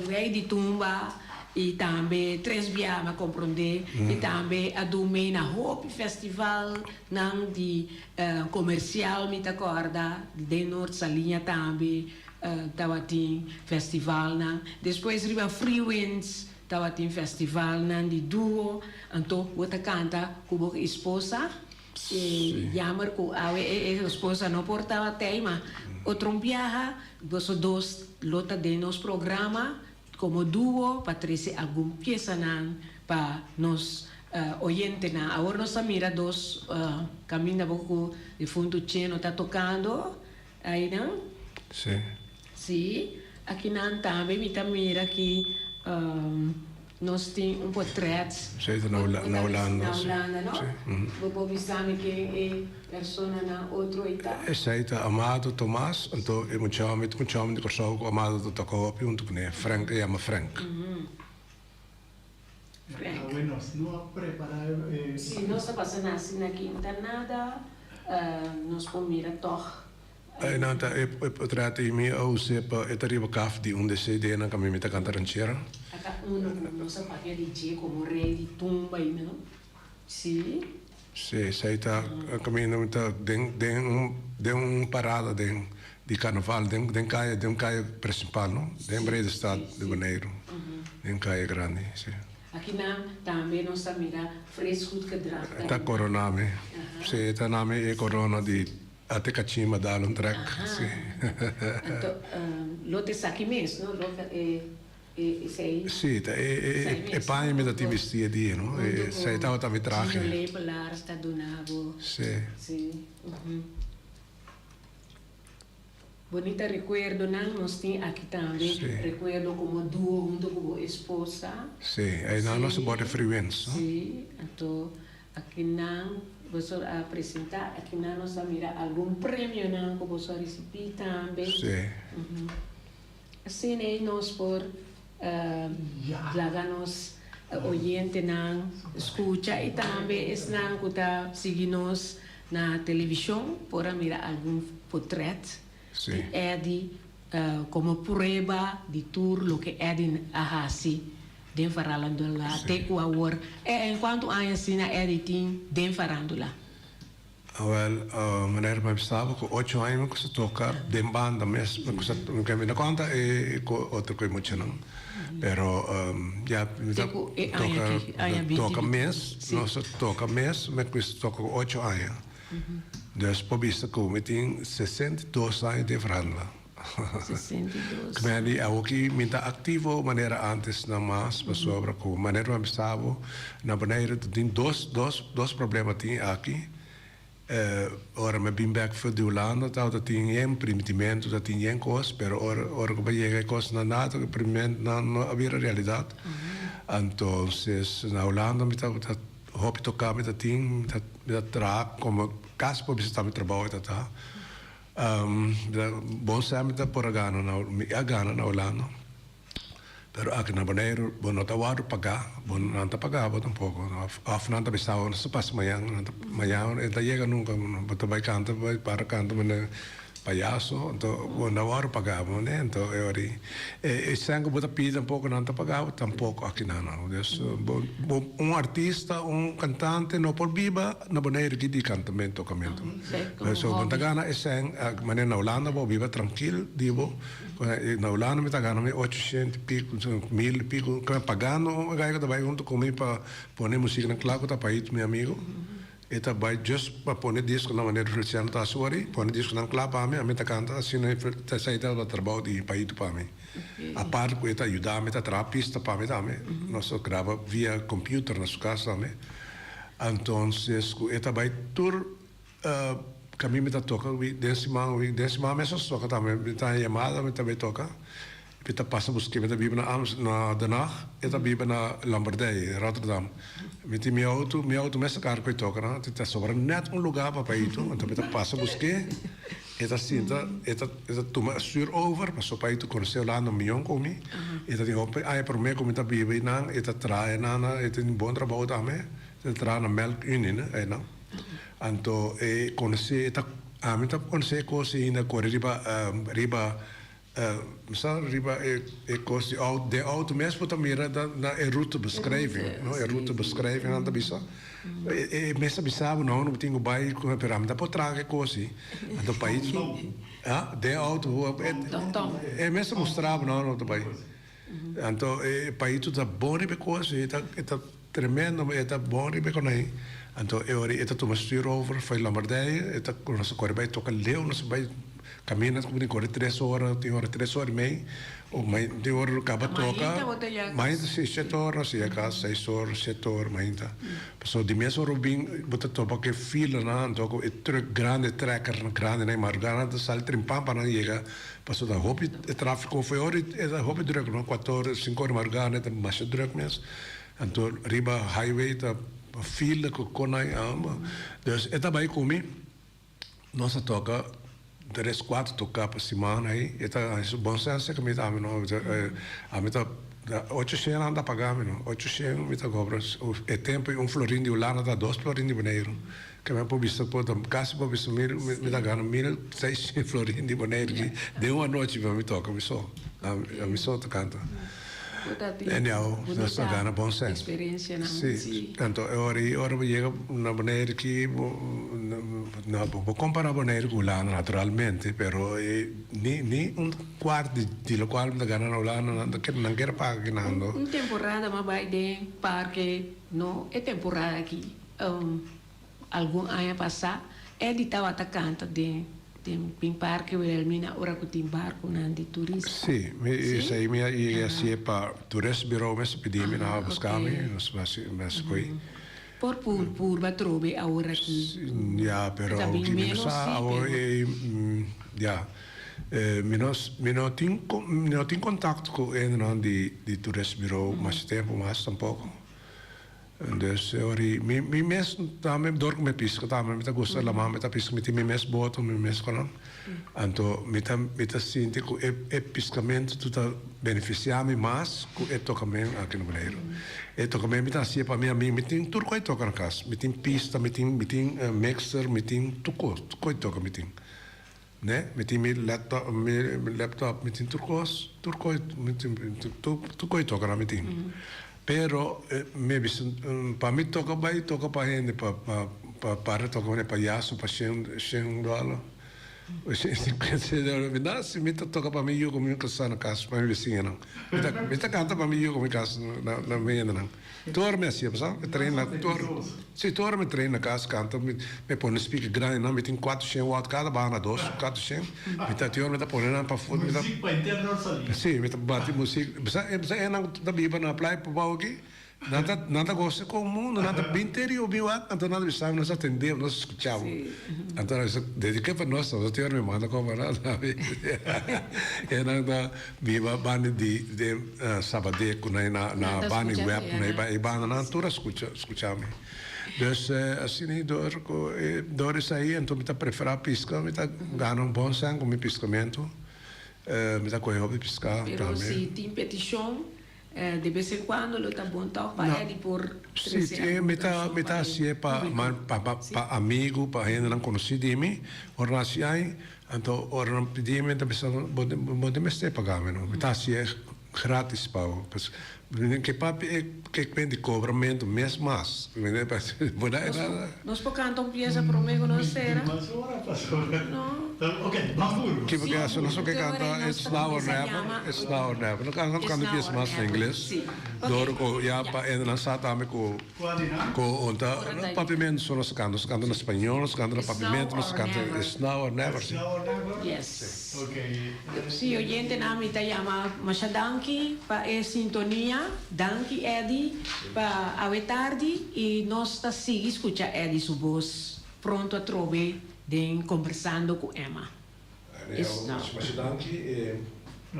Rei di tumba i tambe tres bia mi a komprondé i tambe a dun mee na hopi festivalnan di komersial mi ta kòrda den Noord Saliña tambe tabatin festivalnan. Despues riba Freewinds tabatin festivalnan di duo anto bo ta kanta ku bo esposa. E jammer ku awe e esposa no por tabat'ei, ma otro un biaha boso dos lo ta den nos programa komo duo pa trese algun piesanan pa nos oyentenan. Awor nos ta mira dos kaminda bo ku difuntu Cheno ta tokando einan. Sí. Sí, akinan tambe mi ta mira ki nos tin un potret. Sí, ta na Hulanda. Na Hulanda, no? Sí. Bo por bisa mi ken e personanan otro ei ta? Esei ta Amado Tomas, anto e mucha hòmber, e mucha hòmber di Kòrsou ku Amado ta toka hopi huntu kuné, Frank, e yama Frank. Frank. Awe nos no a prepara e. Si nos ta pasa na asina aki no ta nada, nos por mira tog. Einan ta e potret ei mi a us'é pa e ta riba kaf di un di e cdnan ku mi ta kanta ranchera. Ata uno ku nos a papia di dje komo rei di tumba ei no? Si. Si, esei ta kaminda mi ta den den un den un parada den di karnaval den den kaya den un kaya prinsipal no den Bredestad di Boneiru den kaya grandi si. Akinan tambe nos ta mira fris goed gedrag ta. Ta korona mi si ta na mi e korona di Ate kachimba dal un trek si. Anto lo ta esaki mes no lo ta e esei. Si ta e e paña mi ta tin bisti e dia no esei tabata mi trahe. Gino Lepelaar ta duna bo. Si. Si. Bonita recuerdonan nos tin aki tambe. Si. Recuerdo como duo hunto cu bo esposa. Si, einan nos a borde freewens no. Si, anto Akinan boso a presentá, akinan nos a mira algun premionan ku boso a risibí tambe. Sí. Asina ei nos por laga nos oyentenan skucha i tambe esnan ku ta sigui nos na televishon por a mira algun potrèt di Eddy Komo prueba di tur loke Eddy a hasi den farándula te ku awor. En kuantu aña asina Eddy tin den farándula? Awel, meneer mi staba ku ocho aña mi kusa toka den banda mes. Mi kusa, mi no konta e otro ku e muchanan, pero ya mi ta toka, toka mes, nos a toka mes, mi kusa toka ku ocho aña. Dus por bisa ku mi tin 62 aña den farándula. 62. Kmé di awoki mi ta aktivo manera antes na mas pasobra ku manera mi a bisa bo na Boneiru ta tin dos dos dos problema tin aki. Ora mi a bin bek for di Hulanda tabata tin yen primitimentu ta tin yen kos pero ora ora ku bo a yega e kosnan nato ku primitimentunan no a bira realidat. Antonses na Hulanda mi tabata Hopi toká mi ta tin, mi ta mi ta traha komo kasi por bisa ta mi trabou e ta ta. Mi ta bon sa mi ta por a gana na mi a gana na Hulanda, pero aki na Boneiru bo no ta wòrdu pagá, bo nan ta pagá bo tampoko òf nan ta bisa bo no sa pasa mañan, nan ta mañan e ta yega nunka bo ta bai kanta bai para kanta manera Payaso, anto bo no wòrdu pagá bo ne, anto e ora ei e sèn ku bo ta pidi tampoko nan ta pagá bo tampoko aki nan no. Dus bo bo un artista, un kantante no por biba na Boneiru aki di kantamentu, tokamentu. So bo ta gana e sèn manera na Hulanda bo biba trankil di bo, na Hulanda mi ta gana mi ocho shenti piko, mil piko, pagando un guy ku ta bai huntu ku mi pa pone musiknan kla ku ta pait mi amigo. E ta bai just pa pone disconan manera Feliciano ta haci ori, pone disconan cla pa mi, ami ta canta asina ta esai ta trabao di Paito pa mi. Apart cu e ta yuda mi ta traha pista pa mi tambe, nos ta graba via computer na su cas tambe. Entonces cu e ta bai tur caminda mi ta toca den siman, den siman mes nos toca tambe, mi ta haña yamada mi ta bai toca. E ta pasa busk'é, mi ta biba na Ams, na Den Haag, e ta biba na Lamberdij, Rotterdam. Mi tin mi auto, mi auto mes ta kar ku e toka nan, ta sobra nèt un lugá pa Paito, anto mi ta pasa busk'é, e ta sinta, e ta e ta tuma e stuur over, pasobra Paito konosé Hulanda mion ku mi, e ta tin hopi aña promé ku mi ta biba einan, e ta traha einan, e tin bon trabou tambe, e ta traha na Melk-Unie, ne, einan. Anto e konosé, e ta, ami ta konosé e kos ainda kore riba riba Mi sa riba e kos di auto, den auto mes bo ta mira na e routebeschrijving, no, e routebeschrijving nan ta bisa. E mes ta bisa bo no, bo tin ku bai, pero ami ta por traga e kos ei. Anto pais, ha, den auto bo, e mes ta mustra bo no bo ta bai. Anto e pais ta bon riba e kos ei, e ta tremendo, e ta bon riba e konai. Anto e ora ei e ta tuma stuur over for Lombardije, e ta nos ta kore bai toka leu, nos ta bai Caminda cu tin core tres ora, tin ora tres ora y mei, o mai tin ora lo caba toca, mainta si shete ora nos yega cas, seis ora, shete ora mainta. Pasobra di mes ora bo bin bo ta topa cu e filanan, anto cu e truck grandi, e trekkernan grandi nan, e madrugada nan ta sali trimpan pa nan yega, pasobra ta hopi e trafico for e ora e ta hopi druk no, cuatro ora, cinco ora di madrugada nan ta masha druk mes, anto riba highway ta fila cu conai amba, dus e ta bay cu mi. Nos a toka tres cuatro toka pa siman ahi e ta haci bon sense cu mi ta ami no ami ta. Ocho shen nan ta paga mi no. Ocho shen mi ta cobra. E tempo un florin di Hulanda ta dos florin di Boneiru. Ke mi por bisa por ta casi por bisa mil mi ta gana mil seis shen florin di Boneiru aki den un anochi pa mi toca mi so. Ami so ta canta. Anyhow nos ta gana bon sèn. Si. Anto e ora ei ora bo yega na Boneiru aki bo no bo por compara Boneiru cu Hulanda naturalmente pero ni ni un Kuart di lokual mi ta gana na Hulanda nan ta nan kier paga kinando. Un temporada mi a bai den parke no e temporada aki algun aña pasa Eddy tabata kanta den den parke Wilhelmina ora ku tin barkunan di turista. Si mi esei mi a yega hasié pa tourist bureau mes a pidi mi nan a buska mi nos a hasi koe. Por purba trobe awor aki. Ya pero Ta bin mi no menos sa si awor pero. ei ya. Mi no mi no tin mi no tin contacto cu hendenan di di tourist bureau mas tempo mas tampoco. Dus e ora mi mi mes tambe dor cu mi pisca tambe mi ta gusta laman mi ta pisca mi tin mi mes boto mi mes conan anto mi ta mi ta sinti cu e e piscamento tu ta beneficia mi mas cu e tocamento aki na Boneiru. E tocamento mi ta haci'e pa mi amigo mi tin tur cu e toca na cas mi tin pista mi tin mi tin mixer mi tin tur cos tur cu e toca mi tin. Ne, mi tin mi laptop, mi laptop, mi tin tur kos, tur kos, mi tin tur tur kos toka mi tin. Pero mi bisa pa mi toka bai toka pa hende pa pa pa para toka manera payaso pa shen shen dòler o shen sinkuenta dòler. Mi na si mi ta toka pa mi yu ku mi kasa na kas pa mi bisiñanan. Mi ta mi ta kanta pa mi yu ku mi kasa na na mi hendenan. Tur ora mi hasié, sa? Mi train na tur ora, si tur ora mi train na kas kanta mi mi pone speaker grandi nan mi tin kuater shen watt kada banda dos kuater shen mi ta tin ora mi ta pone nan pafó mi ta Muziek pa henter nor sali. si mi ta bati muziek sa sa e nan ta biba na playa pabou aki nan ta nan ta gosa kon mundu nan ta bin te riba bin wak anto nan ta bisa nos a tende bo nos a skucha bo anto nan bisa dediké pa nos nos tin ora mi manda koba nan e nan ta Biba banda di den Sabadé ku nan na Nan ta banda skucha web sí, nan aha. e banda nan tur a skucha skucha mi. Dus asina i dor ku e dor esei anto mi ta preferá piska mi ta gana un bon sèn ku mi piskamentu mi ta kohe hopi piska Pero tambe. si tin petishon de bes en kuando lo ta bon tòg pa No. Eddy por Sí, trese algun mi ta kanshon mi pa ta e hasié pa públiko. man pa pa Sí. pa amigu pa hendenan konosí di mi ora nan hasi ai Anto ora nan pidi mi, ta bisa, Bo bo no mester paga mi no, mi ta hasié gratis pa bo. Pues ke papia e ke kwen di kobramentu mes mas. Bo na Nos nos por kanta un piesa promé ku nos sera? Mas ora pasó. No. Ok, ban puru. Ki bo ke hasi? Nos por ke Te ora kanta nos It's ta Now or kuminsá Never, yama. It's Now or Never. Nos kanta It's kanta Now piesa or mas na Never, ingles. sí. Ok, Dor ku ya ya. pa hende nan sa tambe ku. Cualinan? Cu un ta Ora ta papiamento so nos ta canta, nos ta canta na spañol, nos ta canta na It's now papiamento, nos ta or canta never. It's now or never, It's si. now or never? Yes. Ok. Si, oyentenan mi ta yama masha danki pa e sintonia. Danki Eddy pa awe tardi y nos ta sigui scucha Eddy su bos pronto atrobe den Conversando cu Emma. It's now. Masha danki e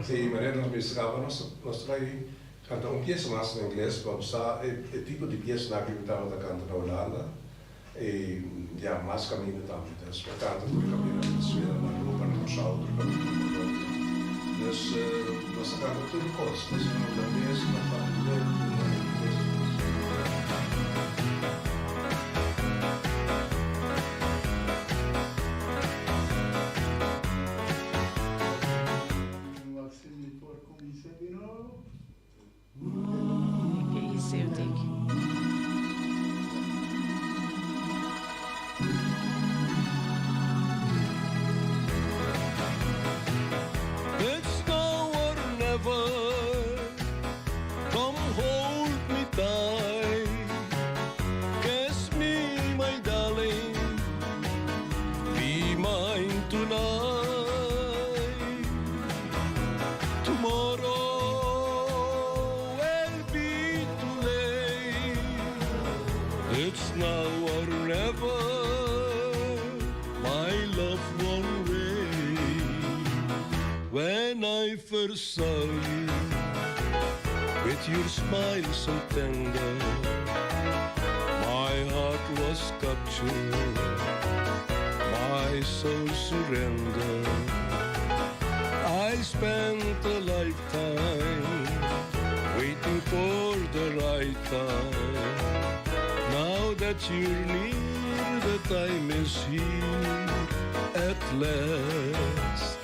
di manera nos mester caba nos nos ta bai canta un pieza mas na ingles pa bo sa e tipo di piezanan cu mi tabata canta na Hulanda y ya mas caminda tambe dus mi a canta tur e caminda na Venezuela na Aruba na Corsou tur caminda na Colombia dus nos a canta tur cos nos na Hulandes na Papiamento na ingles. It's now or never, come hold me tight, kiss me my darling, be mine tonight. Tomorrow will be too late, it's now or never, my love won't wait. When I first saw you, with your smile so tender, my heart was captured, my soul surrendered. I spent a lifetime. for the right time. Now that you're near, the time is here at last.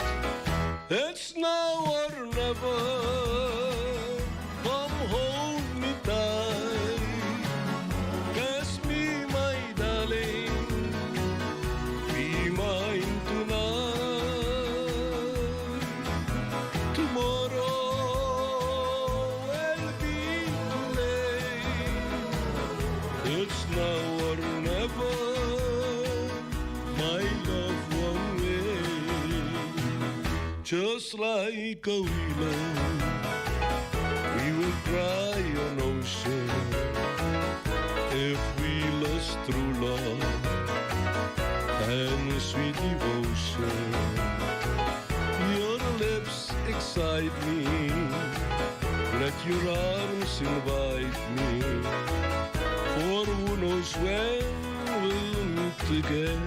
It's now or never. Come hold me tight. Kiss me, my darling. Be mine tonight. Tomorrow will be too late. It's now or never. My love won't wait. Just like a willow, we will cry an ocean if we lost true love and sweet devotion. Your lips excite me, let your arms invite me. For who knows when we'll meet again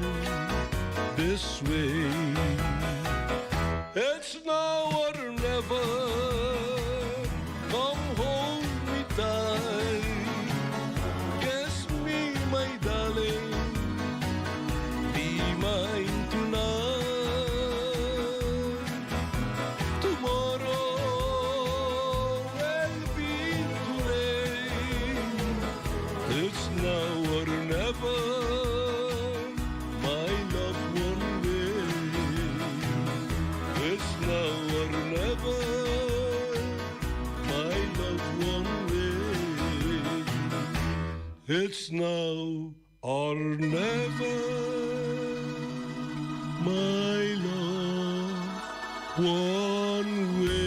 this way. It's now or never. Come hold me tight. Kiss me, my darling. Be mine tonight. Tomorrow will be too late. It's now or never. My love won't wait. It's now or never. My love won't wait. It's now or never. My love won't wait.